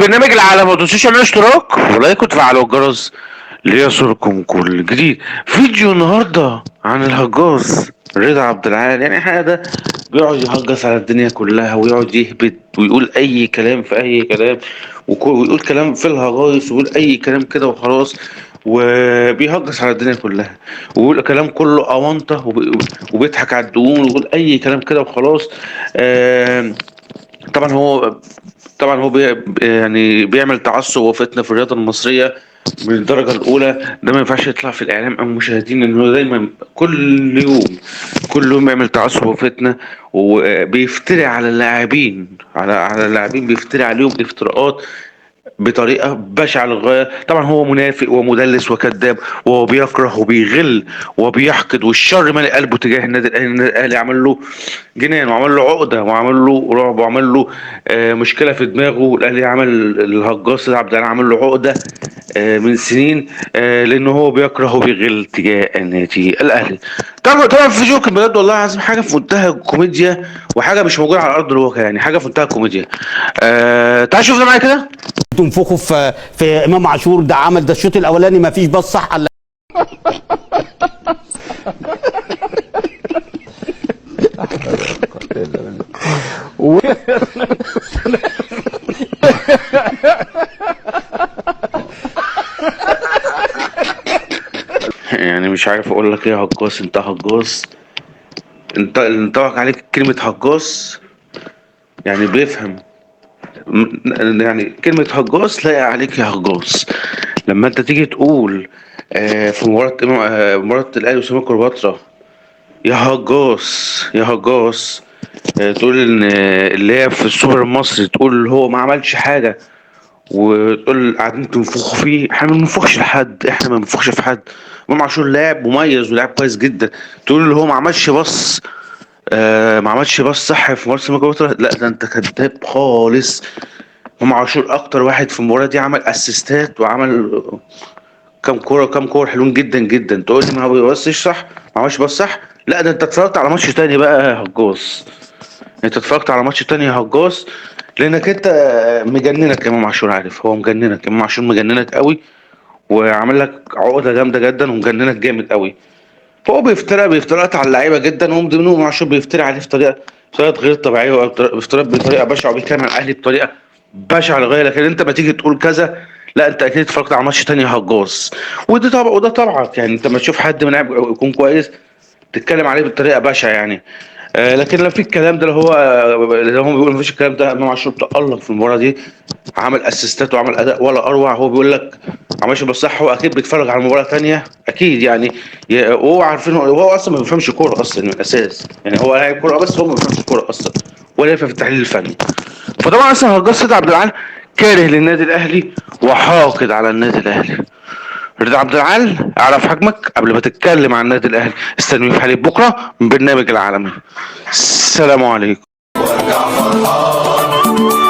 برنامج العالم. ما تنسوش تعملوا اشتراك و like وتفعلوا الجرس ليصلكم كل جديد. فيديو النهارده عن الهجاص رضا عبد العال. يعني حاجة ده بيقعد يهجص على الدنيا كلها ويقعد يهبد ويقول اي كلام في اي كلام ويقول كلام في الهجايص ويقول اي كلام كده وخلاص، وبيهجص على الدنيا كلها ويقول كلام كله اونطه وبيضحك على الدقون ويقول اي كلام كده وخلاص. طبعا هو يعني بيعمل تعصب وفتنة في الرياضة المصرية من الدرجة الاولى. ده ما ينفعش يطلع في الاعلام او المشاهدين، لان هو دايما كل يوم بيعمل تعصب وفتنة وبيفتري على اللاعبين، على اللاعبين بيفتري عليهم افتراءات بطريقة بشعة للغاية. طبعا هو منافق ومدلس وكذاب، وهو بيكره وبيغل وبيحقد، والشر مالي قلبه تجاه النادي الاهلي. النادي الاهلي عمل له جنان وعمل له عقده وعمل له رعب وعمل له مشكلة في دماغه. الاهلي عمل الهجاص عبد العال عمل له عقده من سنين، لانه هو بيكره وبيغل تجاه النادي الاهلي. طبعا في جوك بجد والله العظيم حاجة في منتهى الكوميديا وحاجه مش موجودة على ارض الواقع، يعني حاجة في منتهى الكوميديا. تعال شوف ده معايا كده. تنفخوا في امام عاشور، ده عمل ده الشوط الاولاني ما فيش بس صح على يعني مش عارف اقول لك ايه يا هجاص، انت هجاص، انت انطبق عليك كلمة هجاص، يعني بيفهم يعني كلمة هجاص لايقة عليك يا هجاص. لما انت تيجي تقول في مباراة الاهلي وسيراميكا كليوباترا يا هجاص يا هجاص، تقول ان اللي هي في السوبر المصري، تقول هو ما عملش حاجة وتقول قاعدين تنفخوا فيه. احنا ما بننفخش لحد، احنا ما بننفخش في حد. امام عاشور لاعب مميز ولاعب كويس جدا، تقول اللي هو ما عملش بص، ما عملش بص صح في مباراة سيراميكا كليوباترا، لا ده انت كذاب خالص. امام عاشور اكتر واحد في المباراة دي عمل اسيستات وعمل كام كورة حلوين جدا جدا. تقول لي ما بيبصش صح، ما عملش بص صح، لا ده انت اتفرجت على ماتش تاني بقى يا هجاص، انت اتفرجت على ماتش تاني يا هجاص، لانك انت مجننك امام عاشور، عارف هو مجننك، امام عاشور مجننك قوي وعامل لك عقده جامدة جدا ومجننك جامد قوي. فهو بيفترى على اللعيبة جدا، ومن ضمنهم امام عاشور بيفتري عليه في طريقه غير طبيعية، وبيفتري بطريقة بشعة، وبيتكلم عن الاهلي بطريقة بشعة للغاية. لكن انت ما تيجي تقول كذا، لا انت اكيد اتفرجت على ماتش تاني يا هجاص، وده طبع وده طبعك. يعني انت ما تشوف حد من لاعب يكون كويس تتكلم عليه بطريقة بشعة يعني. لكن لو في الكلام ده اللي هو بيقول مفيش الكلام ده، امام عاشور تألق في المباراة دي، عمل اسيستات وعمل اداء ولا اروع. هو بيقول لك ما عملش بس صح، هو اكيد بيتفرج على مباراة ثانية اكيد يعني، وهو عارفين هو اصلا ما بيفهمش كورة اصلا من الاساس، يعني هو لاعب كورة بس هو ما بيفهمش كورة اصلا ولا يفهم في التحليل الفني. فطبعا اصلا هجاص رضا عبد العال كاره للنادي الاهلي وحاقد على النادي الاهلي. رضا عبد العال اعرف حجمك قبل ما تتكلم عن النادي الاهلي. استنوني في حلقة بكره من برنامج العالمي. السلام عليكم. وارجع فرحان.